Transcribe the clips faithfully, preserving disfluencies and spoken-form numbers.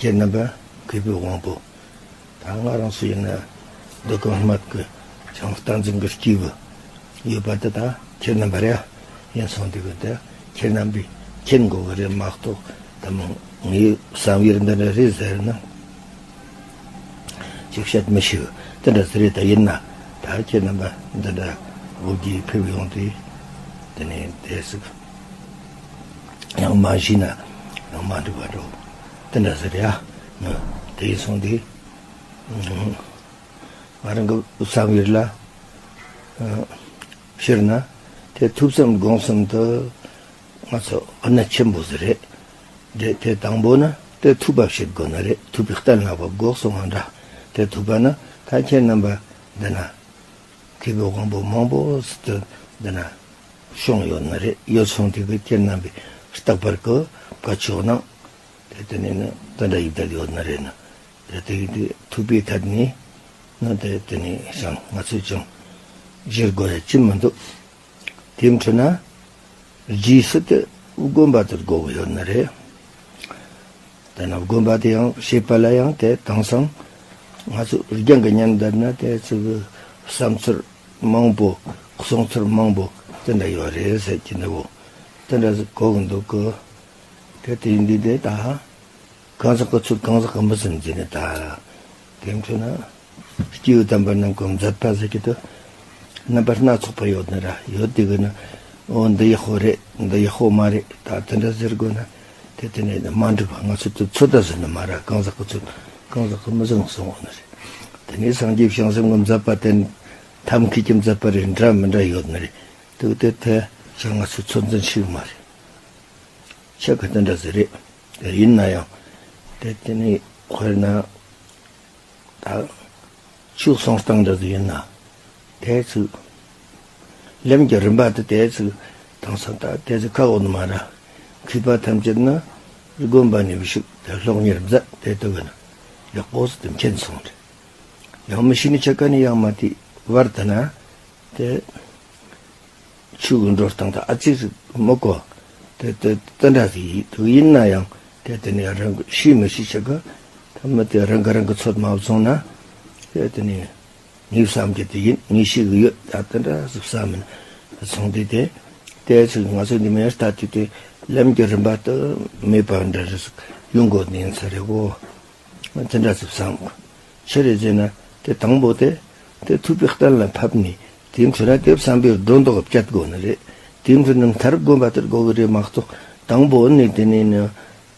ཁྱེད་རྣམ་པ་མཁས་པའི་དབང་པོ། ད་ང་རང་ཚོ་ཡིན་ན་འདི་གོང་སྨད་ཀྱི་ཞང་བསྟན་འཛིན་གྱི་སྐྱེས་བུ་ཡོད་པ་དེ་ད་ཁྱེད་རྣམ་པ་རེད་ཡ། ཡིན་སོང་དུས་ཀྱི་ད་ཁྱེད་རྣམ་པས་མཁྱེན་དགོས་ཀྱི་རེད་མ་གཏོགས། ད་མོ་ངའི་བསམ་ཡུལ་འདི་འདྲ་རེད་ཟེར་ན་ཅིག་བཤད་མི་ཤེས། དེ་འདྲ་ཟེར་རེད། ད་ཡིན་ན་ད་ཁྱེད་རྣམ་པ་འདི་འདྲ་འོ་བརྒྱལ་ཕེབས་ཡོང་དུས་དེ་ནས་དེ་ཟིག་ཡང་མ་ཤེས་ན་ཡང་མ་འགྲིག་པ་འགྲོ། དེ་འདྲ་ཟེར་ཡ། ང་དེ་ཡིན་སོང་དུས། ང་རང་གི་བསམ་ཡུལ་ལ་ཕྱིར་ན་དེ་ཐུགས་བསམ་དགོངས་བསམ་དུ་ང་ཚོ་གནད་ཆེན་པོ་ཟིག་རེད། དེ་དེ་དང་པོ་ན་དེ་ཐུབ་པ་བྱེད་དགོས་ནི་རེད། ཐུབ་པའི་གཏན་ལ་ཕབ་དགོས་སོང་ང་འདྲ། དེ་ཐུབ་པ་ན་ད་ཁྱེད་རྣམ་པ་འདི་ན་མཁས་པའི་དབང་པོ་མང་པོ་ཟིག་ཏུ་འདི་ན་བྱུང་ཡོད་ནི་རེད། ཡོད་སོང་དུས་ཀྱི་ཁྱེད་རྣམ་པས་རྟག་པར་གི་བཀའ་ཆོས་གནང་། དེ་དེ་ནས་ནི་དེ་འདྲ་ཡིག་དེ་ཡོད་ནི་རེད་ན། དེ་དེ་ཡིན་དུས་ཐུབ་པའི་ཐད་ནས་ནི་དེ་དེ་ནས་ཞང་ང་ཚོས་ཀྱང་བཞེས་དགོས་ཡ་ཅི་མི་འདུག་དེའི་འཕྲོ་ན་རྗེས་སུ་དེ་དགོན་པ་དེར་དགོས་ཀྱི་ཡོད་ནི་རེད། དེ་ན་དགོན་པ་དེ་ཡང་བྱེད་པ་ལ་ཡང་དེ་དེང་སང་ང་ཚོ་རྒྱང་གི་ཉམས་བསྡད་ན་དེ་ཚོའི་བསམ་ཚུལ་མང་པོ་གསུང་ཚུལ་མང་པོ་དེ་འདྲ་ཡོད་རེད་ཟེར་གྱི་འདུག་དེ་འདྲ་ཟིག་གོ་གི་འདུག་གི། དེ་དེ་ཡིན་དུས་དེ་ད་གང་ཟག་གི་ཚོད་གང་ཟག་གི་མི་ཟིན་ཟིན་ནས་ད་དེ་འཕྲོ་ན་སྐྱེས་བུ་དམ་པ་རྣམས་ཀྱི་མཛད་པ་ཟེར་གྱི་དུ་རྣམ་པ་སྣ་ཚོགས་པ་ཡོད་ནི་ར་ཡོད་དེ་གི་ན། འོ་འདི་ཡག་པོ་རེད། འདི་ཡག་པོ་མ་རེད། ད་དེ་འདྲ་ཟེར་དགོས་ན་དེ་དེ་ནས་མ་འགྲིག་པ། ང་ཚོ་དུ་ཚོད་ད་ཟིན་ནི་མ་ར་གང་ཟག་གི་ཚོད་གང་ཟག་གི་མི་ཟིན་གསུང་འོ་ནི་རེད། དེ་ནས་སངས་རྒྱས་བྱང་སེམས་ཀྱི་མཛད་པ་དེ་ཐབས་མཁས་ཀྱི་མཛད་པ་རེད་འདྲ་མི་འདྲ་ཡོད་ནི་རེད། དེ་དེ་དེ་ཅང་ང་ཚོ་ཚོད་འཛིན་ཤེས་མ་རེད། ཆ་ག་དེ་འདྲ་ཟེར་རེད། དེ་ཡིན་ན་ཡང་དེ་དེ་ནས་དཔེར་ན་ད་ཆོས་གསུང་སྟངས་འདྲ་ཟིག་ཡིན་ན་དེ་ཚོ་ལམ་གྱི་རིམ་པ་དེ་དེ་ཚོ་དེང་སང་ད་དེ་ཚོ་ཁ་འོག་ནས་མ་ར་མཁས་པ་ཐམས་ཅད་ནི་དགོན་པ་ནས་བཤིག་དེ་སློབ་གཉེར་མཛད་དེ་དུ་གི་ན་ཡག་པོ་ཟིག་དེ་མཁྱེན་སོང་རེད། ཡང་མི་ཤེས་ནི་ཆ་ག་ནས་ཡང་མ་དེ་བར་དུ་ན་དེ། ཆོས་ཀྱི་འགྲོ་སྟངས་དང་ཨ་ཙི་ཟིག་མི་གོ། དེ་དེ་དེ་འདྲ་ཟིག་ཡིན་དུས་ཡིན་ན་ཡང་དེ་དེ་ནས་རང་གི་ཤེས་མི་ཤེས་ཆ་ག་ད་མི་དེ་རང་གི་རང་གི་ཚོད་མ་བཟུང་ན། དེ་དེ་ནས་ངའི་བསམ་རྒྱུ་དེ་ཡིན། ངས་ཤེས་གི་ཡོད། ད་དེ་འདྲ་ཟིག་བསམ་མིན་སོང་དུས་དེ་དེ་ཚོ་ང་ཚོ་འདི་མེད་ལྟ་དུས་དེ་ལམ་གྱི་རིམ་པ་དུ་མེད་པ་འདྲ་ཟིག་ཡོང་དགོས་ནི་ཡིན་ས་རེད་གོ། དེ་འདྲ་ཟིག་བསམ། ཆི་རེད་ཟེར་ན་དེ་དང་པོ་དེ་དེ་ཐུབ་པའི་གཏན་ལ་ཕབ་ནས་དེའི་འཕྲོ་ན་དེ་བསམ་པའི་སྒྲོ་འདོགས་བཅད་དགོས་ནི་རེད། དེའི་འཕྲོ་ན་མཐར་དགོན་པ་དེར་དགོས་གི་རེད་མ་གཏོགས། དང་པོ་ནས་དེ་ནས་ནི་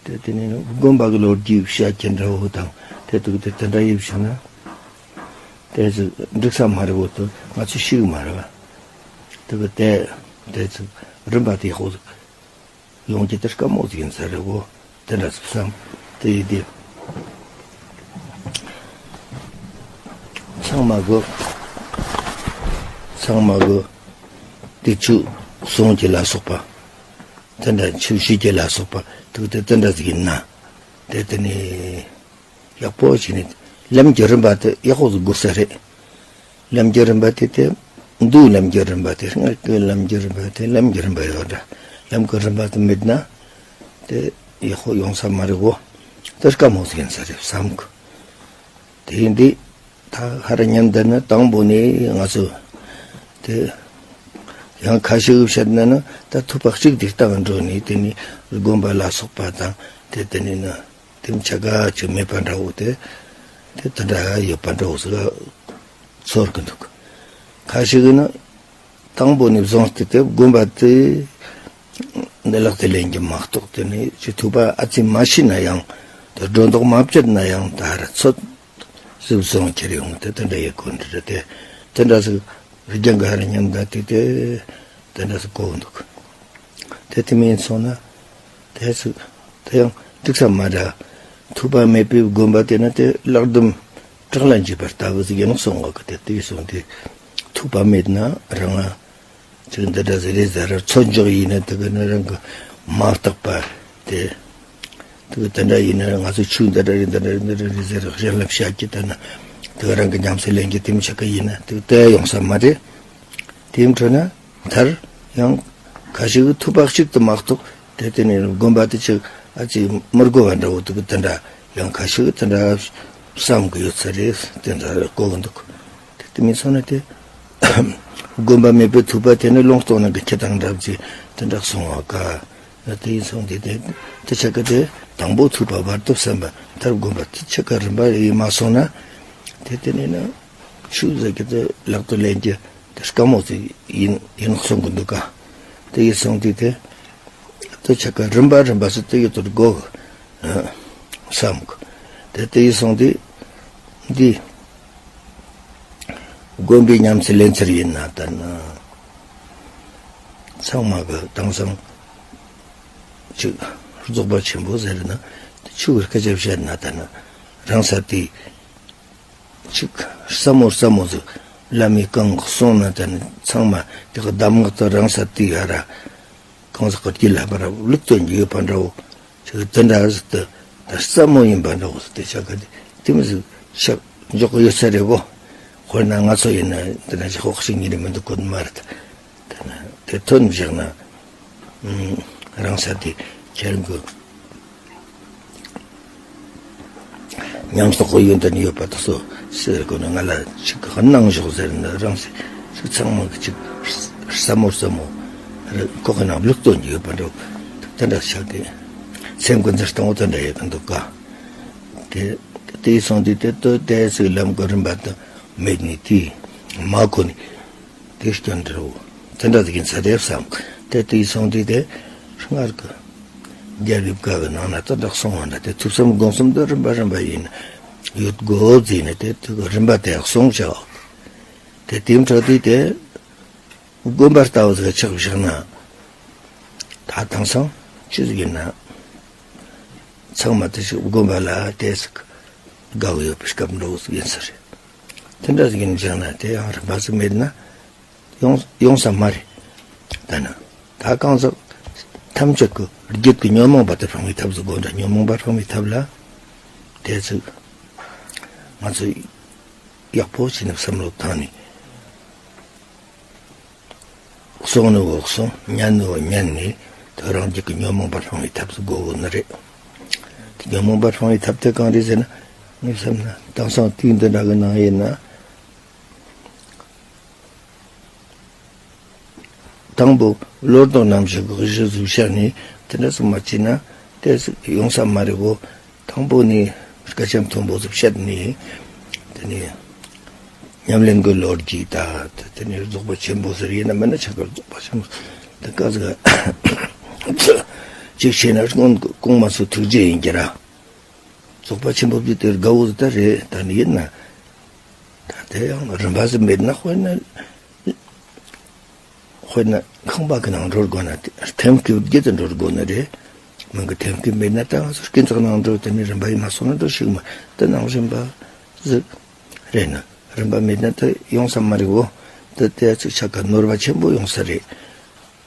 དེ་དེ་ནས་ནི་དགོན་པ་གི་ལོ་རྒྱུས་བཤད་ཀྱི་འདྲ་བོ་དང་དེ་དུ་དེ་དེ་འདྲ་ཡིན་ཕྱིན་ན་དེ་ཚོ་འགྲིག་ས་མ་རེད་བོ་དུ་ང་ཚོས་ཤེས་གི་མ་རེད་བ། དེ་གི་དེ་དེ་ཚོ་རིམ་པ་དེ་ཧོ། ཡོང་རྒྱུ་དེ་དཀའ་མོ་ཟིག་ཡིན་ས་རེད་གོ། དེ་འདྲ་ཟིག་བསམ། དེ་ཡིན་དུས་ཚང་མ་གི་ཚང་མ་གི་དེ་ཆོས་གསུང་རྒྱུ་ལ་སོགས་པ། དེ་འདྲ་ཆོས་བཤད་རྒྱུ་ལ་སོགས་པ་དེ་དེ་དེ་འདྲ་ཟིག་ཡིན་ན། དེ་དེ་ནས་ཡག་པོ་བྱས་ནས་ལམ་གྱི་རིམ་པ་དེ་ཡག་པོ་ཟིག་དགོས་ས་རེད། ལམ་གྱི་རིམ་པ་དེ་དེ་མདོའི་ལམ་གྱི་རིམ་པ་དེ། སྔགས་ཀྱི་ལམ་གྱི་རིམ་པ་དེ་ལམ་གྱི་རིམ་པ་ཡོད་འདྲ། ལམ་གྱི་རིམ་པ་དེ་མེད་ན་དེ་ཡག་པོ་ཡོང་ས་མ་རེད་གོ། དེ་དཀའ་མོ་ཟིག་ཡིན་ས་རེད་བསམ་གི། དེ་ཡིན་དུས་ད་ཧ་ར་ཉམས་བསྡད་ན་དང་པོ་ནས་ང་ཚོ་དེ་ཡང་ཁ་ཤས་བཤད་ན་ནི་ད་ཐུབ་པ་གཅིག་དེ་ལྟ་བུ་འགྲོ་ནས་དེ་ནས་དགོན་པ་ལ་སོགས་པ་དང་དེ་དེ་ནས་ནི། དེ་ཆ་ག་ཅིག་མེད་པ་འདྲ་བོ་དེ། དེ་དེ་འདྲ་ཡོད་པ་འདྲ་བོ་ཟིག་ཚོར་གི་འདུག་ཁ་ཤས་ཀྱིས་ནི་དང་པོ་ནས་བཟུང་སྟེ་དེ་དགོན་པ་དེ་འདི་ལག་ཏུ་ལེན་གྱི་མ་གཏོགས། དེ་ནས་ཅི་ཐུབ་པ་ཨ་ཙི་མ་ཤེས་ན་ཡང་དེ་སྒྲོ་འདོགས་མ་བཅད་ན་ཡང་ད་ར་ཚོད་ཟིག་བཟུང་ཁྱེར་ཡོང་དེ་དེ་འདྲ་ཡོད་གོ་འདྲ་དེ་དེ་འདྲ་ཟིག་རྒྱང་ག་ར་མཉམ་ད་དེ་དེ་དེ་འདྲ་ཟིག་གོ་འདུག་དེ་དེ་མིན་སོང་ན་དེ་ཚོ་དེ་ཡང་འགྲིག་ས་མ་རེད། ཐུབ་པ་མེད་པའི་དགོན་པ་དེ་ན་དེ་བརླག་སྡོམ་བྲག་ལ་འཇིགས་པ་ལྟ་བུ་ཟིག་ཡིན་ནོ་གསུང་གི། དེ་དེ་སོང་དེ་ཐུབ་པ་མེད་ན་རང་ང་ཅིག་འདི་འདྲ་ཟིག་རེད་ཟེར་ར་ཚོད་འཇོག་ཡིན་ན་དེ་གི་ནི་རང་གི་མ་བརྟགས་པ་དེ། དེ་གི་དེ་འདྲ་ཡིན་ན་ང་ཚོ་ཆོས་འདི་འདྲ་རེད་འདི་འདྲ་རེད་འདི་འདྲ་རེད་ཟེར་བྱིན་རླབས་བྱ་རྒྱུ་དེ་ན་དེ་གི་རང་གི་ཉམས་སུ་ལེན་རྒྱུ་དེ་མི་ཆགས་གི་ཡིན་ན་དེ་གི་དེ་ཡོང་ས་མ་རེད། དེའི་འཕྲོ་ན་མཐར་ཡང་ཁ་ཤས་ཀྱིས་ཐུབ་པ་གཅིག་ཏུ་མ་གཏོགས་དེ་དེ་ནས་དགོན་པ་དེ་ཅིག་ཨ་ཙི་མི་དགོས་པ་འདྲ་བོ་དེ་གི་དེ་འདྲ་ ཡང་ཁ་ཤས་ཀྱིས་དེ་འདྲ་བསམ་གྱི་ཡོད་ས་རེད། དེ་འདྲ་གོ་གི་འདུག་དེ་དེ་མིན་སོང་ན་དེ་དགོན་པ་མེད་པའི་ཐུབ་པ་དེ་ནི་ལུང་སྟོང་ནང་གི་ཁྱི་དང་འདྲ་བྱས་དེ་འདྲ་སོང་བ་ཀ། དེ་ཡིན་སོང་དེ་དེ་དེ་ཆ་ག་དེ་དང་པོ་ཐུབ་པ་བར་དུ་བསམ་པ་མཐར་དགོན་པ་དེ་ཆ་ག་རིམ་པ་ཡིན་མ་སོང་ན། དེ་དེ་ནས་ན་ཆུ་ཟེར་གི་དེ་ལག་ཏུ་ལེན་གྱི་དེ་དཀའ་མོ་ཟིག་ཡིན་ཡིན་གསུང་གི་འདུག་ག་དེ་ཡིན་སོང་དེ་དེ་དེ་ཆ་ག་རིམ་པ་རིམ་པ་ཟིག་དེ་ཡོད་དུ་དགོ་གི་བསམ་གི་དེ་དེ་ཡིན་སོང་དེ་འདི། དགོན་པའི་ཉམས་སུ་ལེན་ཚུལ་ཡིན་ན་ད་ནི། ཚང་མ་གི་དེང་སང་ཅིག་རྫོགས་པ་ཆེན་པོ་ཟེར་ན་ཆུ་བོའི་སྐད་ཆ་བཤད་ན་ད་ནི་རང་ས་དེ་ཅིག་ཟབ་མོ་ཟབ་མོ་ཟིག་བླ་མས་གང་གསུངས་ན་ད་ནི་ཚང་མ་དེ་གི་གདམས་ངག་དང་རང་ས་དེ་ཡ་ར་གང་ཟག་གི་རྒྱུད་ལ་བར་ལུགས་དོན་ཡོད་པ་འདྲ་བོ། ཅིག་དེ་འདྲ་ཟིག་ཏུ་ད་ཟབ་མོ་ཡིན་པ་འདྲ་བོ་ཟིག་དེ་ཆ་ག་དེ་དེ་མི་ཟིག་ཆགས་འཇོག་གི་ཡོད་ས་རེད་གོ། དཔེར་ན་ང་ཚོ་ཡིན་ན་འདི་ན་ཅིག་ཧོག་ཤིག་ཉིན་རེ་མི་འདུག་གོ་མ་རེད། དེ་ན་དེ་ཐོན་བཞག་ན་ཨུམ་རང་ས་དེ་ཁྱེད་རང་གི་ཉམས་རྟོགས་གི་ཡོན་ཏན་ཡོད་པ་དེ་ཚོ་ཟེར་གོ་ན་ང་ལ་ཅིག་གནང་ཞོག་ཟེར་ན་རང་ས་ཅིག་ཚང་མ་གི་ཅིག་ཟབ་མོ་ཟབ་མོ་རེད་ཁོ་གི་ནང་ལུགས་དོན་ཡོད་པ་འདྲ་དེ་འདྲ་ཆགས་ཏེ་སེམས་ཀྱི་འཛིན་སྟངས་འོ་དེ་འདྲ་ཡོད་གི་འདུག་ག་དེ་དེ་ཡི་སོང་དུས་དེ་ལྟོས་དེ་ཚིག་ལམ་གྱི་རིམ་པ་དུ་མེད་ནས་དེས་མ་གོ་ནས་དེ་སྐྱོན་འདྲ་བོ་དེ་འདྲ་ཟིག་ཡིན་ས་རེད་བསམ། དེ་དེ་ཡི་སོང་དུས་དེ་སྔར་གྱི་རྒྱལ་བའི་བཀའ་གི་ནང་ན་དེ་འདྲ་གསུང་བ་འདྲ་དེ་ཐུགས་བསམ་དགོངས་གསུམ་དུ་རིམ་པ་རིམ་པ་ཡིན་ཡོད་དགོས་ཟེར་ནས་དེ་དེ་གི་རིམ་པ་དེ་གསུང་བྱ་བ་དེ་དེའི་འཕྲོ་དུས་དེ། དགོན་པ་ལྟ་བུ་ཟིག་ཆགས་བཞག་ན། ད་དེང་སང་ཅི་ཟིག་ཡིན་ན། ཚང་མ་དེ་ཞིག་དགོན་པ་ལ་དེ་ཟིག་དགའ་བོ་ཡོད་པའི་སྐབས་འགྲོ་བོ་ཟིག་ཡིན་ས་རེད། དེ་འདྲ་ཟིག་ཡིན་བཞག་ན་དེ་ཡང་རིམ་པ་ཟིག་མེད་ན། ཡོང་ཡོང་ས་མ་རེད། ད་ནི། ད་གང་ཟག་ཐམས་ཅད་ཀྱི་རྒྱུད་ཀྱི་ཉོན་མོངས་པ་དེ་སྤང་བའི་ཐབས་ཟིག་དགོས་འདྲ། ཉོན་མོངས་པ་སྤང་བའི་ཐབས་ལ། དེ་ཟིག་ང་ཚོས་ཡག་པོ་བྱས་ནས་བསམ་བློ་བཏང་ནས། གསུང་ནི་བོ་གསུང་། ཉན་ནི་བོ་ཉན་ནས་དེ་རང་རྒྱུད་ཀྱི་ཉོན་མོངས་པ་སྤང་བའི་ཐབས་སུ་དགོས་དགོས་ནི་རེད། དེ་ཉོན་མོངས་པ་སྤང་བའི་ཐབས་དེ་གང་རེད་ཟེར་ན། ངས་བསམ་ན་དེང་སང་དུས་འདི་འདྲ་གི་ནང་ཡིན་ན། དང་པོ་བློ་ལྡོག་རྣམ་བཞི་གི་གཞི་བཟུང་བྱས་ནས་དེ་འདྲ་ཟིག་མ་བྱས་ན་དེ་ཟིག་ཡོང་ས་མ་རེད་གོ། དང་པོ་ནས་སྐད་ཆ་མཐོན་པོ་ཟིག་བཤད་ནས། དེ་ནས་ཉམས་ལེན་གྱི་ལོ་རྒྱུས་དང་། དེ་ནས་རྫོགས་པ་ཆེན་པོ་ཟེར་ཡིན་ན་མིན་ན་ཆ་ག་རྫོགས་པ་ཆེན་པོ་དེ་ག་ཟིག་གཅིག་བྱས་ན་སྔོན་གོང་མ་སོགས་ཐུགས་རྗེ་ཡིན་གྱི་ར། རྫོགས་པ་ཆེན་པོ་དེ་དེར་དགའ་བོ་ཟིག་ད་རེད། ད་ནི་ཡིན་ན། ད་དེ་ཡང་རིམ་པ་ཟིག་མེད་ན། དཔེར་ན། དཔེར་ན་ཁང་པ་གི་ནང་འགྲོ་དགོས་ན་དེ་ཐེམ་སྐས་བརྒྱུད་དུ་འགྲོ་དགོས་ནི་རེད། མིང་གི་ཐེམ་སྐས་མེད་ན་ད་ང་ཚོ་སྐས་འཛེག་ནང་འགྲོ་དེ་ནི་རིམ་པ་ཡིན་མ་སོང་ན་འགྲོ་ཞིག་མ་དེ་ནང་རིམ་པ་ཟིག་རེད་ན། རིམ་པ་མེད་ན་དེ་ཡོང་ས་མ་རེད་འོ། དེ་དེ་ཚོ་ཆ་ག་ནོར་བ་ཆེན་པོ་ཡོང་ས་རེད།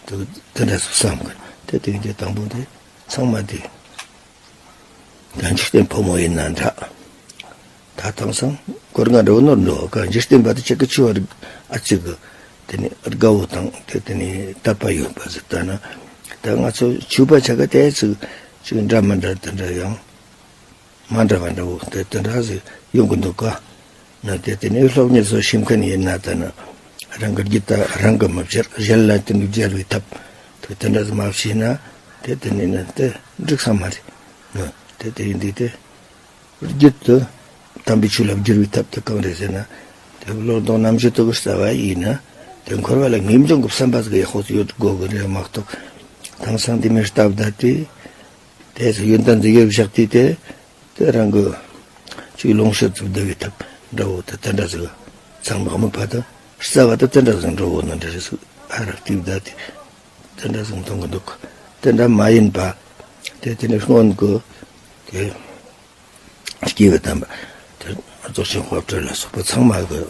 དེ་དེ་འདྲ་ཟིག་བསམ་གི་དེ་དེ་དེ་དང་པོ་དེ་ཚང་མ་དེ། ད་འཇིག་རྟེན་ཕོ་མོ་ཡིན་ན་འདྲ། ད་དེང་སང་སྒོར་ང་འགྲོ་ནོར་འགྲོ་ག་འཇིག་རྟེན་པ་དེ་ཆེ་གི་ཆུ་བར་ཨ་ཅིག་གི་དེ་ནི་དགའ་བོ་དང་དེ་དེ་ནི་དད་པ་ཡོད་པ་ཟིག་ད་ན། ད་ང་ཚོ་ཆོས་པ་ཆ་ག་དེ་ཚིག་ཅིག་འདྲ་མི་འདྲ་དེ་འདྲ་ཡང་མ་འདྲ་བ་འདྲ་བོ་དེ་དེ་འདྲ་ཟིག་ཡོང་གི་འདུག་ག་ན་དེ་དེ་ནི་སློབ་གཉེར་ཚོ་ཤེས་མཁན་ཡིན་ན་ད་ན་རང་གི་རྒྱུད་ད་རང་གི་མི་བྱེད་གཞན་ལ་དེ་ནི་སྦྱར་བའི་ཐབས་དེ་དེ་འདྲ་ཟིག་མ་བྱས་ན་དེ་དེ་ནི་ན་དེ་འགྲིག་ས་མ་རེད། ནོ། དེ་དེ་ཡིན་དུས་དེ། རྒྱུད་དུ་དམ་པའི་ཆོས་ལ་བསྒྱུར་བའི་ཐབས་དེ་གང་རེད་ཟེར་ན། དེ་བློ་ལྡོག་རྣམ་བཞི་དུ་གི་རྩ་བ་ཡིན་ན། དེ་འཁོར་བ་ལ་ངེས་འབྱུང་གི་བསམ་པ་ཟིག་ཡག་པོ་ཡོད་དགོས་གི་རེད་མ་གཏོགས། དེང་སང་དེ་མིན་སྟབས་བདའ་དུས། དེ་ཚོ་ཡོན་ཏན་ཟིག་ཡོད་བཞག་དུས་དེ། དེ་རང་གི་ཅིག་ལོངས་སྤྱོད་ཚུགས་བསྡད་པའི་ཐབས་འདྲ་བོ་དེ་དེ་འདྲ་ཟིག་ཚང་མ་དམིགས་པ་དང་རྩ་བ་དེ་དེ་འདྲ་ཟིག་འགྲོ་བོ་ན་འདྲ་རེད་ཟིག་ཨ་རག་དུས་བདའ་དུས། དེ་འདྲ་ཟིག་མཐོང་གི་འདུག་དེ་འདྲ་མ་ཡིན་པ། དེ་དེ་ནི་སྔོན་གི་དེ་སྐྱེས་བུ་དམ་པ་དེ་རྫོགས་ཆེན་དཔལ་སྤྲུལ་ལ་སོགས་པ་ཚང་མ་གི་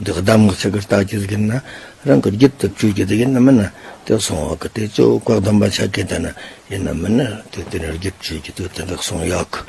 དེ་གདམས་ངག་ཆ་གར་བལྟ་རྒྱུ་ཟིག་ཡིན་ན་རང་གི་རྒྱུད་དུ་བཅུག་རྒྱུ་དེ་ཡིན་ན་མིན་ན་དེ་སོང་བ་གི་དེ་ཅོ་བཀའ་གདམས་པ་ཆ་གི་དེ་ན་ཡིན་ན་མིན་ན་དེ་དེ་ནི་རྒྱུད་བཅུག་རྒྱུ་དེ་དེ་འདྲ་སོང་ཡོད་གི